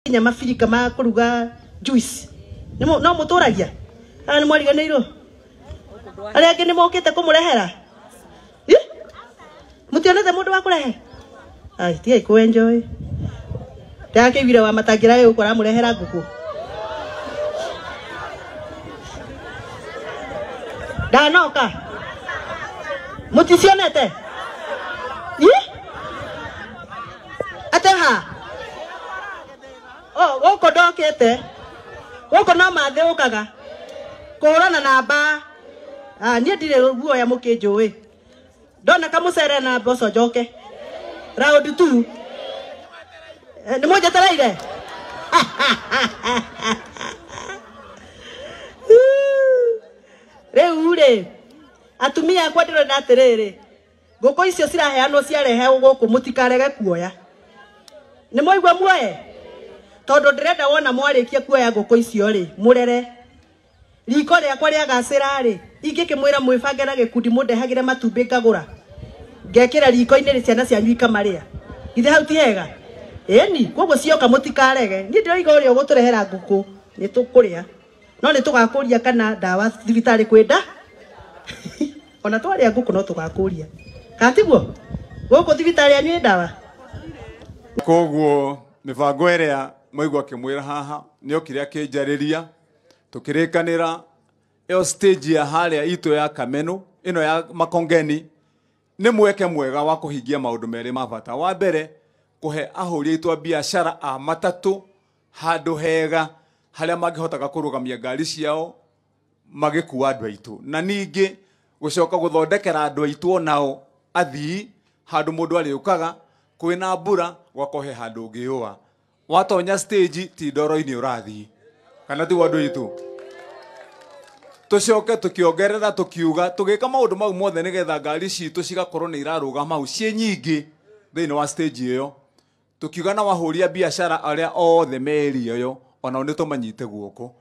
Nginya mabirika ma kũruga juice no mũtũragia kana nĩ mwariganĩirwo? Arĩa angĩ nĩ mokĩte kũmũrehera? Mũtionete mũndũ wa kũrehe? Ai, tigai kũ enjoy. Ndakĩiguire wa matangĩra gũkũ aramũrehera ngũkũ. Ndanoka. Mũticionete? Ate ha? Oh, gũkũ ndokĩte. Gũkũ no mathĩ ũkaga. Kũhũrana na mbaa. Ah, niĩ ndirĩ guoya mũkĩnjũĩ. Ndona kamũcere na mboco njoke. Round 2. Nĩ mũnjetereire? Rĩu rĩ, atumia akwa ndĩrona atĩrĩrĩ, ngũkũ icio ciraheanwo ciarehe gũkũ mũtikarege kuoya. Nĩ mwaigua muoye? Tondũ ndĩrenda wona mwarĩkia kuoya ngũkũ icio rĩ, mũrere. Riko rĩakwa rĩagacĩra rĩ, ingĩkĩmwĩra mwĩbange na gĩkundi mũndehagĩre matumbĩ ngagũra. Ngekĩra riko-inĩ rĩ, ciana cianyu ikamarĩa. Githĩ hau ti hega? Ĩni, koguo cioka mũtikarege. Niĩ ndĩroiga ũrĩa ũgũtũrehera ngũkũ, nĩ tũkũrĩa. No nĩ tũgakũria kana ndawa thibitarĩ kwĩ nda. Ona twarĩa ngũkũ no tũgakũria. Kana tiguo? Gũkũ thibitarĩ yanyu ĩ ndawa? Koguo mĩbango ĩrĩa mwaigua akĩmwĩra haha nĩ okire akĩnjarĩria tũkĩrĩkanĩra ĩyo stage ya harĩa itũ ya Kameno ĩno ya Makongeni nĩ mweke mwega wa kũhingia maũndũ merĩ ma bata. Wa mbere, kũhe ahũri aitũ a biacara a matatũ handũ hega harĩa mangĩhotaga kũrũgamia ngari ciao magĩkua andũ aitũ, na ningĩ gũcoka gũthondekera andũ aitũ onao athii handũ mũndũ arĩũkaga kwĩna mbura gwakohe handũ ũngĩũa. Watonya stage ti ndoro-inĩ ũrathiĩ, kana tiguo andũ aitũ? Tũcoke tũkĩongerera tũkiuga tũgĩka maũndũ mau mothe nĩgetha ngari citũ cigakorwo nĩ irarũgama hau ciĩ nyingĩ thĩinĩ wa stage ĩyo. Tũkiuga na wahũri a biacara arĩa othe me area ĩyo onao nĩ tũmanyite guoko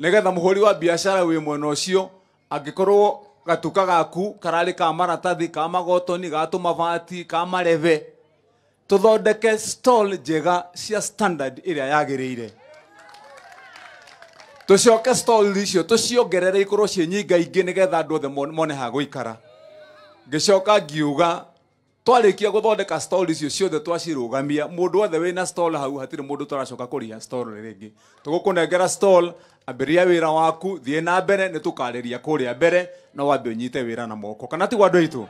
nĩgetha mũhũri wa biacara wĩ mwena ũcio angĩkorwo gatuka gaku kararĩ ka maratathi, ka magotoni, ga tũmabati, ka marebe, tũthondeke stall njega cia standard ĩrĩa yagĩrĩire. Tũcoke stall icio tũciongerere ikorwo ciĩ nyingaingĩ nĩgetha andũ othe mone ha gũikara. Ngĩcoka ngiuga twarĩkia gũthondeka stall icio ciothe twacirũgamia, mũndũ wothe wĩna stall hau hatirĩ mũndũ tũracoka kũrĩha stall rĩngĩ. Tũgũkũnengera stall, ambĩrĩria wĩra waku, thiĩ na mbere, nĩ tũkarĩria kũrĩa mbere, no wambe ũnyite wĩra na moko. Kana tiguo andũ aitũ?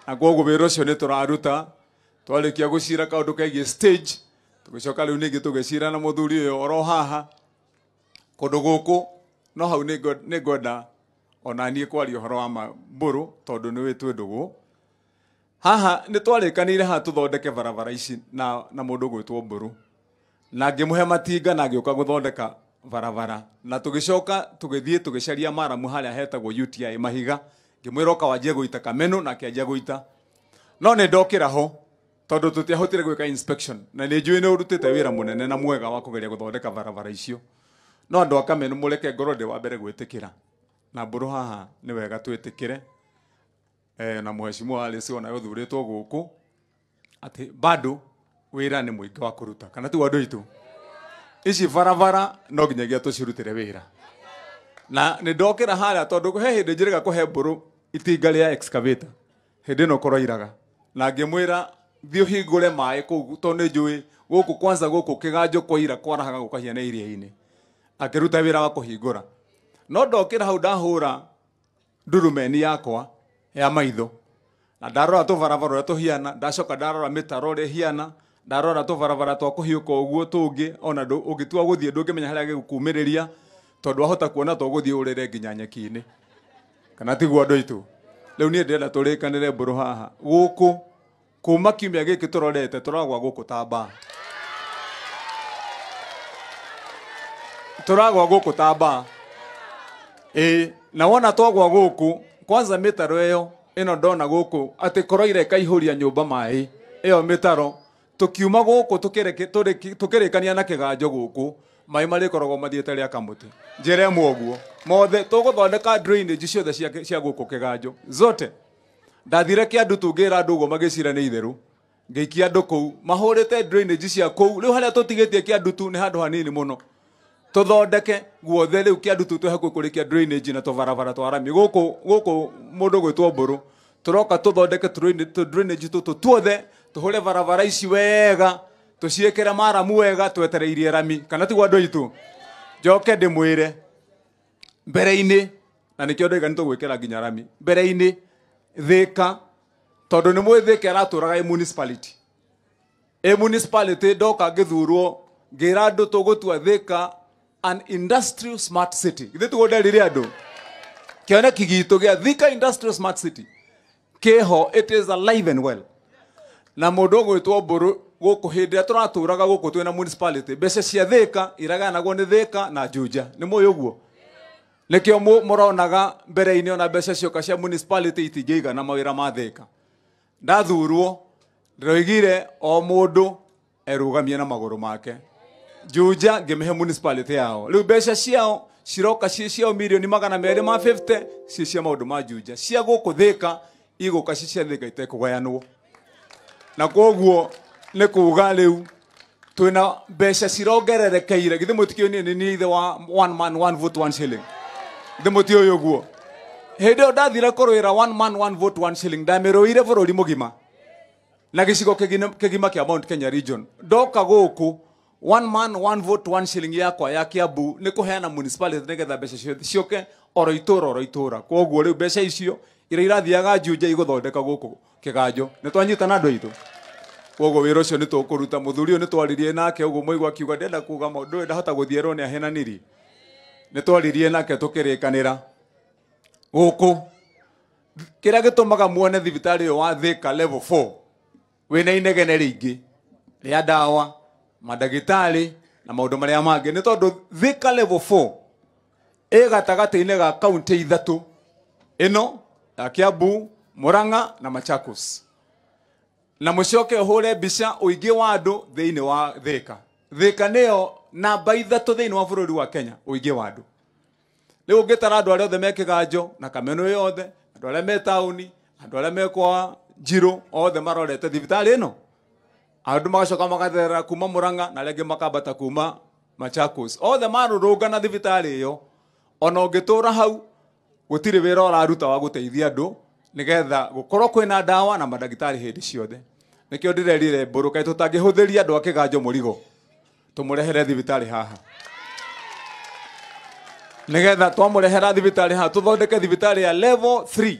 Na koguo wĩra ũcio nĩ tũraruta. Twarĩkia gũcira kaũndũ kegiĩ stage, tũgĩcoka rĩu ningĩ tũgĩcira na mũthuri ũyũ oro haha. Kũndũ gũkũ no hau nĩ ngwenda ona niĩ kwaria ũhoro wa mbũrũ tondũ nĩ wĩ twĩ ndũgũ. Haha nĩ twarĩkanĩire haha tũthondeke barabara ici na mũndũ ũgwĩtwo Mbũrũ. Na ngĩmũhe matinga na ngĩũka gũthondeka barabara. Na tũgĩcoka tũgĩthiĩ tũgĩcaria maramu harĩa hetagwo UTI mahiga. Ngĩmwĩra oka wanjie gũita Kameno na akĩanjia gũita. No nĩ ndokĩra ho tondũ tũtiahotire gwĩka inspection na nĩ njũĩ nĩ ũrutĩte wĩra mũnene na mwega wa kũgeria gũthondeka barabara icio. No andũ a Kameno mũreke ngorwo ndĩ wa mbere gwĩtĩkĩra. Na Mbũrũ haha nĩ wega twĩtĩkĩre. Na mheshimiwa Alice ona ũthurĩtwo gũkũ atĩ bado wĩra nĩ mũingĩ wa kũruta, kana tiguo andũ aitũ? Ici barabara no nginyagia tũcirutĩre wĩra. Na nĩ ndokĩra harĩa tondũ he hĩndĩ njĩrĩga kũhe Mbũrũ itinga rĩa excavator hĩndĩ ĩno kũroiraga, na ngĩmwĩra thiĩ ũhingũre maĩ kũu tondũ nĩ njũĩ gũkũ kwanza gũkũ kĩganjo kwaira kwarahaga gũkahiana iria-inĩ. Akĩruta wĩra wa kũhingũra. No ndokĩra hau ndahũra ndurumeni yakwa ya maitho na ndarora tũbarabara ũrĩa tũhiana, ndacoka ndarora mĩtaro ũrĩa ĩhiana, ndarora tũbarabara twa kũhiũka ũguo tũngĩ ona ũngĩtua gũthiĩ ndũngĩmenya harĩa gĩgũkumĩrĩria tondũ wahota kuona to gũthiĩ ũrĩre nginya nyeki-inĩ. Kana tiguo andũ aitũ? Rĩu niĩ ndĩrenda tũrĩkanĩre Mbũrũ haha gũkũ kuma kiumia gĩkĩ tũrorete tũragwa gũkũ ta mbaa. Tũragwa gũkũ ta mbaa. Ĩĩ, na wona twagwa gũkũ kwanza mĩtaro ĩyo ĩno ndona gũkũ atĩ koroire ĩkaihũria nyũmba maĩ ĩyo mĩtaro tũkiuma gũkũ tũkĩrĩkania na kĩganjo gũkũ maĩ marĩkoragwo mathiĩte rĩa kamũtĩ. Njĩra ĩmwe ũguo mothe tũgũthondeka drainage ciothe cia gũkũ kĩganjo zote. Ndathire Kĩandu tũngĩra andũ ũguo magĩcira nĩ itherũ. Ngĩikia andũ kũu mahũrĩte drainage cia kũu. Rĩu harĩa tũtigĩtie Kĩandutu nĩ handũ hanini mũno. Tũthondeke guothe rĩu Kĩandutu twĩ hakuhĩ kũrĩkia drainage na tũbarabara twa rami. Gũkũ gũkũ mũndũ gwĩtwo Mbũrũ tũroka tũthondeke drainage tũtũ tuothe, tũhũre barabara ici wega, tũciĩkĩre maramu wega, twetereirie rami. Kana tiguo andũ aitũ? Njoke ndĩmwĩre mbere-inĩ, na nĩkĩo ndauga nĩ tũgwĩkĩra nginya rami mbere-inĩ Thika, tondũ nĩ mũĩ Thika ĩratũraga ĩ municipality. Ĩ municipality ndoka ngĩthurwo ngĩra andũ tũgũtua Thika an industrial smart city. Githĩ tiguo nderire andũ? Kĩoneki gitũ gĩa Thika industrial smart city kĩho, it is alive and well. Na mũndũ ũgwĩtwo Mbũrũ gũkũ hĩndĩ ĩrĩa tũratũraga gũkũ twĩna municipality, mbeca cia Thika iraganagwo nĩ Thika na Juja. Nĩ mũĩ ũguo? Nĩkĩo mũronaga mbere-inĩ ona mbeca cioka cia municipality itingĩigana mawĩra ma Thika. Ndathurwo ndĩroigire o mũndũ erũgamie na magũrũ make. Juja ngĩmĩhe municipality yao. Rĩu mbeca ciao ciroka ciĩ ciao mirioni 250 ciĩ cia maũndũ ma Juja. Cia gũkũ Thika igũka ciĩ cia Thika itekũgayanwo. Na koguo nĩ kuga rĩu twĩna mbeca cirongererekeire. Githĩ mũtikĩũĩ niĩ nĩ niĩ ithe wa one man one vote one shilling? Githĩ mũtiũĩ ũguo? Hĩndĩ ĩyo ndathire kũrũĩra one man one vote one shilling, ndamĩrũire bũrũri mũgima na gĩcigo kĩgima kĩa Mount Kenya region. Ndoka gũkũ one man one vote one shilling yakwa ya Kiambu nĩ kũheana municipality nĩgetha mbeca ciothe ciũke oro itũra oro itũra. Koguo rĩu mbeca icio iria irathiaga Juja igũthondeka gũkũ Kĩganjo. Nĩ twanyitana andũ aitũ? Koguo wĩra ũcio nĩ tũkũruta. Mũthuri ũyũ nĩ twaririe nake ũguo mũigua akiuga ndenda kuga maũndũ ũyũ ndahota gũthiĩ nĩ ahenanirie. Nĩ twaririe nake tũkĩrĩkanĩra gũkũ kĩrĩa gĩtũmaga muone thibitarĩ ũyũ wa Thika level 4 wĩna inegene rĩingĩ rĩa ndawa, mandagĩtarĩ na maũndũ marĩa mangĩ nĩ tondũ Thika level 4 ĩ gatagatĩ-inĩ ga kaunti ithatũ, ĩno ya Kiambu, Murang'a na Machakos. Na mũcoke ũhũre mbica ũingĩ wa andũ thĩinĩ wa Thika. Thika nĩyo namba 3 thĩinĩ wa bũrũri wa Kenya ũingĩ wa andũ. Rĩu ũngĩtara andũ arĩa othe me Kĩganjo na Kameno yothe, andũ arĩa me taũni, andũ arĩa me kwa Njirũ, othe marorete thibitarĩ ĩno. Andũ magacoka magatherera kuma Murang'a na arĩa angĩ makambata kuma Machakos. Othe marũrũngana thibitarĩ ĩyo. Ona ũngĩtũra hau gũtirĩ wĩra ũraruta wa gũteithia andũ nĩgetha gũkorwo kwĩna ndawa na mandagĩtarĩ hĩndĩ ciothe. Nĩkĩo ndĩrerire Mbũrũ kaĩ tũtangĩhũthĩria andũ a Kĩganjo mũrigo tũmũrehere thibitarĩ haha. Nĩgetha twamũrehera thibitarĩ haha tũthondeke thibitarĩ ya level 3.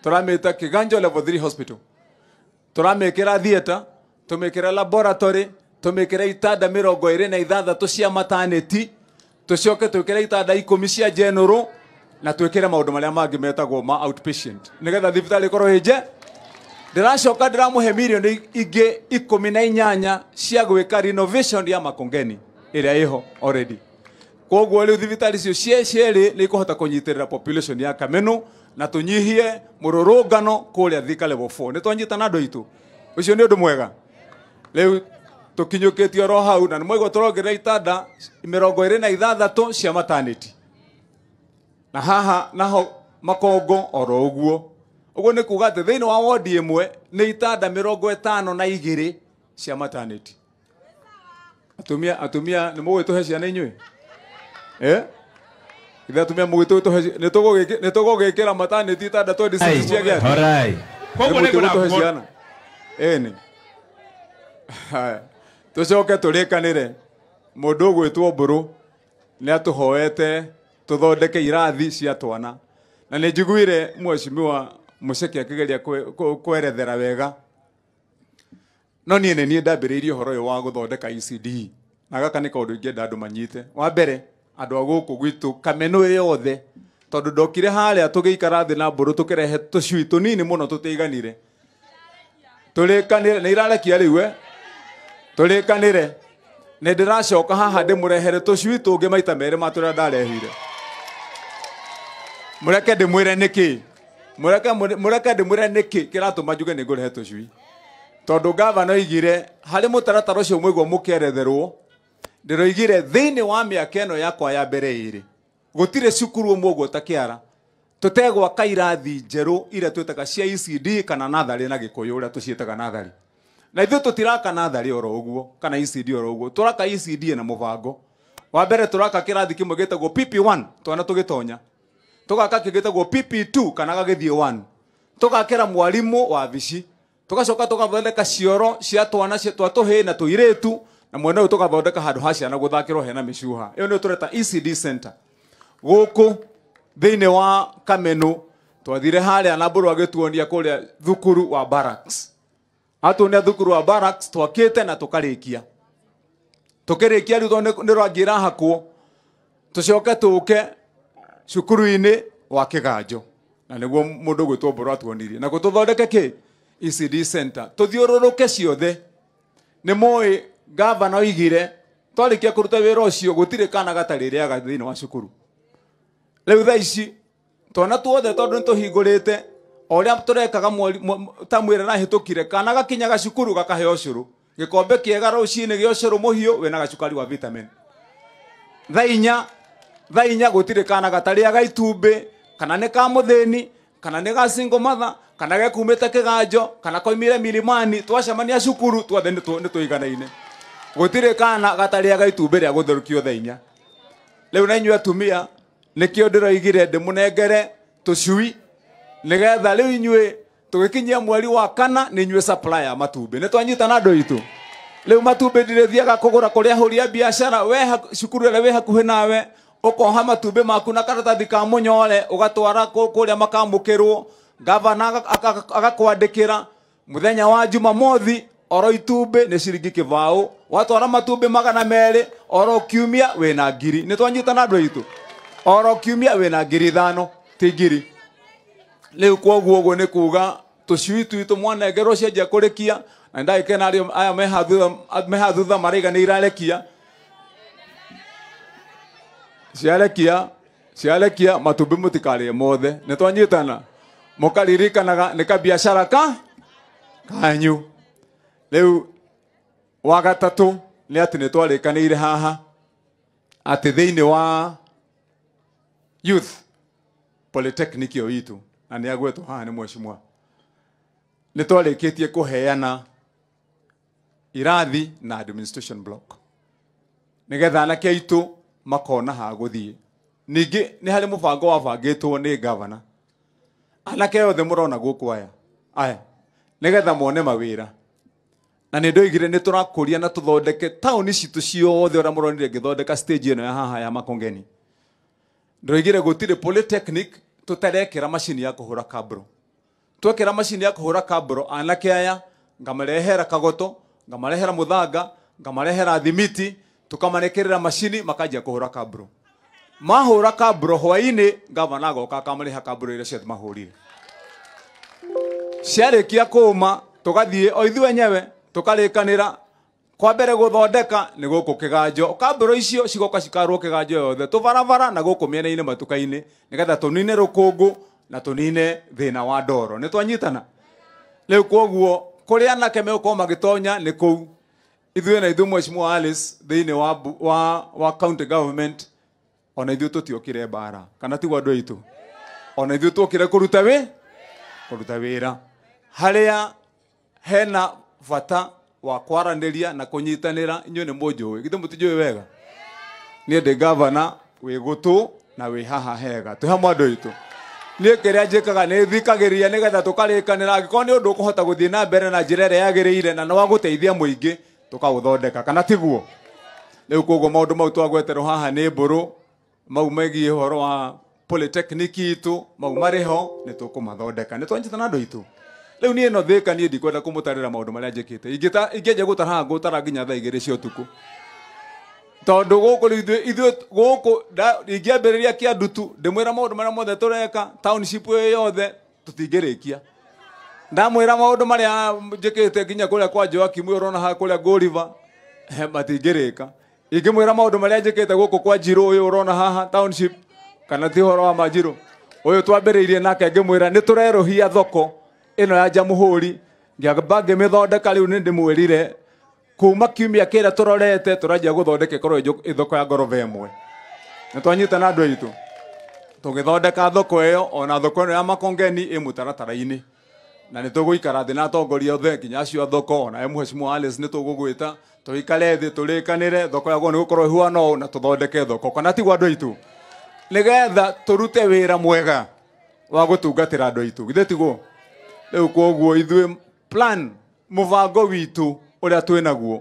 Tũramĩta Kĩganjo level 3 hospital. Tũramĩkĩra theatre, tũmĩkĩre laboratory, tũmĩkĩre itanda 26 cia maternity, tũcoke twĩkĩre itanda 10 cia general na twĩkĩre maũndũ marĩa mangĩ metagwo ma outpatient. Nĩgetha thibitarĩ ĩkorwo ĩ nje. Ndĩracoka ndĩramũhe mirioni ingĩ 18 cia gwĩka renovation ya Makongeni ĩrĩa ĩho already. Koguo rĩu thibitarĩ icio cierĩ nĩ ikũhota kũnyitĩrĩra population ya Kameno na tũnyihie mũrũrũngano kũrĩa Thika level 4. Nĩ twanyitana andũ aitũ? Ũcio nĩ ũndũ mwega. Rĩu tũkinyũkĩtie oro hau na nĩ mwaigua tũrongerera itanda 26 cia maternity. Na haha naho Makongo oro ũguo. Ũguo nĩ kuga atĩ thĩinĩ wa wodi ĩmwe nĩ itanda 52 cia maternity. Atumia atumia nĩ mũgwĩtũhe ciana inyuĩ? Ithe atumia mũgwĩtũhe nĩ tũgũgĩkĩra maternity itanda 26 cia gĩathĩ. Horai. Koguo nĩ tũgũtũhe ciana. Ĩni. Haya. Tũcoke tũrĩkanĩre mũndũ ũgwĩtwo Mbũrũ nĩ atũhoete tũthondeke irathi cia twana. Na nĩ njiguire mheshimiwa Mũceke akĩgeria kwerethera wega. No niĩ nĩ niĩ ndambĩrĩirie ũhoro ũyũ wa gũthondeka ECD. Na gaka nĩ kaũndũ ingĩenda andũ manyite. Wa mbere, andũ a gũkũ gwitũ Kameno yothe, tondũ ndokire harĩa tũgĩikara thĩ na Mbũrũ tũkĩrehe tũcui tũnini mũno tũtiiganire. Tũrĩkanĩre, nĩ irarekia rĩu Tũrĩkanĩre. Nĩ ndĩracoka haha ndĩmũrehere tũcui tũngĩ maita merĩ ma tũrĩa ndarehire. Mũreke ndĩmwĩre nĩkĩ. Mũreke ndĩmwĩre nĩkĩ kĩratũma njuge nĩ ngũrehe tũcui. Tondũ gavana oigire harĩ mũtaratara ũcio mũigua mũkĩeretherwo, ndĩroigire thĩinĩ wa mĩaka ĩno yakwa ya mbere ĩrĩ, gũtirĩ cukuru ũmwe ũguo ta Kĩara tũtegwaka irathi njerũ iria twĩtaga cia ECD kana natharĩ na Gĩkũyũ ũrĩa tũciĩtaga natharĩ. Na ithuĩ tũtiraka natharĩ oro ũguo kana ECD oro ũguo, tũraka ECD na mũbango. Wa mbere tũraka kĩrathi kĩmwe gĩtagwo PP1 twana tũgĩtonya, tũgaka kĩgĩtagwo PP2 kana gagĩthiĩ 1, tũgakĩra mwarimũ wa vici, tũgacoka tũgathondeka cioro cia twana twa tũhĩĩ na tũirĩtu, na mwena ũyũ tũgathondeka handũ ha ciana gũthakĩrwo hena mĩcuha. Ĩyo nĩyo tũreta ECD center. Gũkũ thĩinĩ wa Kameno twathire harĩa na Mbũrũ agĩtuonia kũrĩa thukuru wa barracks. Atuonia thukuru wa barracks twakĩte na tũkarĩkia. Tũkĩrĩkia rĩu tondũ nĩ rwangi ĩrahakwo, tũcoke tũke cukuru-inĩ wa Kĩganjo, na nĩguo mũndũ ũgwĩtwo Mbũrũ atuonirie. Na tũthondeke kĩ ECD center, tũthiũrũrũke ciothe. Nĩ mũĩ gavana oigire twarĩkia kũruta wĩra ũcio gũtirĩ kana gatarĩrĩaga thĩinĩ wa cukuru. Rĩu thaa ici twana tuothe tondũ nĩ tũhingũrĩte o ũrĩa tũrekaga tamu ĩrĩa ĩrahĩtũkire, kana gakinyaga cukuru gakaheo ũcũrũ, gĩkombe kĩega rũcinĩ gĩa ũcũrũ mũhiũ wĩna gacukari wa vitamin. Thaa inya gũtirĩ kana gatarĩaga itumbĩ, kana nĩ ka mũthĩni, kana nĩ ga single mother, kana gekumĩte Kĩganjo, kana koimire milimani, twacemania cukuru tuothe nĩ tũiganaine. Gũtirĩ kana gatarĩaga itumbĩ rĩa gũtherũkio thaa inya. Rĩu na inyuĩ atumia nĩkĩo ndĩroigire ndĩmũnengere tũcui nĩgetha rĩu inyuĩ tũgĩkinyia mweri wa kana nĩ inyuĩ supplier ya matumbĩ. Nĩ twanyitana andũ aitũ. Rĩu matumbĩ ndĩrĩthiaga kũgũra kũrĩa ahũri a biacara, we cukuru ĩrĩa wĩ hakuhĩ nawe ũkoha matumbĩ maku na karatathi ka mũnyore ũgatwara kũrĩa makamũkĩrwo, gavana agakwandĩkĩra mũthenya wa Jumamothi oro itumbĩ nĩ ciringi kĩbaũ, watwara matumbĩ 200 oro kiumia wĩna 1000. Nĩ twanyitana andũ aitũ. Oro kiumia wĩna 5,000 ti 1000. Rĩu kwoguo ũguo nĩ kuga tũcui twitũ mwanengerwo cianjia kũrekia, na ndagĩkena arĩa aya meha thutha maraiga nĩ irarekia. Ciarekia matumbĩ mũtikarĩe mothe. Nĩ twanyitana. Mũkaririkanaga nĩ kabiacara ka kanyu. Rĩu wa gatatũ nĩ atĩ nĩ twarĩkanĩire haha atĩ thĩinĩ wa youth polytechnic ĩyo itũ, na nĩ agwetwo haha nĩ mheshimiwa, nĩ twarĩkĩtie kũheana irathi na administration block nĩgetha anake aitũ makona ha gũthiĩ. Ningĩ nĩ harĩ mũbango wabangĩtwo nĩ gavana, anake othe mũrona gũkũ aya nĩgetha mone mawĩra. Na nĩ ndoigire nĩ tũrakũria na tũthondeke taũni citũ ciothe ũrĩa mũronire ngĩthondeka stage ĩno ya haha ya Makongeni. Ndoigire gũtirĩ polytechnic tũtarekĩra macini ya kũhũra kabro. Twekĩra macini ya kũhũra kabro, anake aya ngamarehera kagoto, ngamarehera mũthanga, ngamarehera thimiti, tũkamanekĩrĩra macini makanjia kũhũra kabro. Mahũra kabro hwainĩ, gavana agoka akamarĩha kabro iria ciothe mahũrire. Ciarĩkia kũma tũgathiĩ o ithuĩ enyewe tũkarĩkanĩra kwa mbere gũthondeka nĩ gũkũ Kĩganjo. Kabro icio cigoka cikarwo Kĩganjo yothe, tũbarabara na gũkũ mĩena-inĩ matuka-inĩ, nĩgetha tũnine rũkũngũ na tũnine thĩna wa ndoro. Nĩ twanyitana. Rĩu kwoguo kũrĩa anake megũkorwo magĩtonya nĩ kũu. Ithuĩ na ithuĩ mheshimiwa Alice thĩinĩ wa county government, ona ithuĩ tũtiokire mbara, kana tiguo andũ aitũ? Ona ithuĩ tuokire kũruta wĩra harĩa hena bata wa kwaranĩria na kũnyitanĩra. Inyuĩ nĩ mũnjũĩ, githĩ mũtinjũĩ wega? Niĩ ndĩ gavana wĩ gũtũ na wĩ haha hega. Twĩ hamwe andũ aitũ. Niĩ kĩrĩa njĩkaga nĩ thikagĩrĩria nĩgetha tũkarĩkanĩra, angĩkorwo nĩ ũndũ ũkũhota gũthiĩ na mbere na njĩra ĩrĩa yagĩrĩire na nĩ wa gũteithia mũingĩ, tũkaũthondeka, kana tiguo? Rĩu koguo maũndũ mau twagweterwo haha nĩ Mbũrũ, mau megiĩ ũhoro wa polytechnic itũ, mau marĩ ho nĩ tũkũmathondeka. Nĩ twanyitana andũ aitũ. Rĩu niĩ no thĩka, niĩ ndikwenda kũmũtarĩra maũndũ marĩa njĩkĩte. Ingĩanjia gũtara haha ngũtara nginya thaa 2 cia ũtukũ. Tondũ gũkũ rĩu ithuĩ gũkũ ingĩambĩrĩria Kĩandutu ndĩmwĩra maũndũ marĩa mothe tũreka township ĩyo yothe tũtingĩrĩkia. Ndamwĩra maũndũ marĩa njĩkĩte nginya kũrĩa kwa Joakim ũyũ ũrona haha kũrĩa Go River, matingĩrĩka. Ingĩmwĩra maũndũ marĩa njĩkĩte gũkũ kwa Njirũ ũyũ ũrona haha township, kana ti ũhoro wa Manjirũ ũyũ twambĩrĩirie nake, ngĩmwĩra nĩ tũrerũhia thoko ĩno ya Jamhuri, ngĩamba ngĩmĩthondeka. Rĩu nĩ ndĩmwĩrire kuma kiumia kĩrĩa tũrorete tũranjia gũthondeka ĩkorwo ĩ thoko ya ngoroba ĩmwe. Nĩ twanyitana andũ aitũ, tũgĩthondeka thoko ĩyo, ona thoko ĩno ya Makongeni ĩ mũtaratara-inĩ. Na nĩ tũgũikara thĩ na atongoria othe nginya acio a thoko, ona we Mheshimiwa Alice nĩ tũgũgwĩta tũikare thĩ tũrĩkanĩre thoko yagwo nĩ gũkorwo ĩhuana ũũ na tũthondeke thoko, kana tiguo andũ aitũ, nĩgetha tũrute wĩra mwega wa gũtungatĩra andũ aitũ, githĩ tiguo? Rĩu koguo ithuĩ plan mũbango witũ ũrĩa twĩnaguo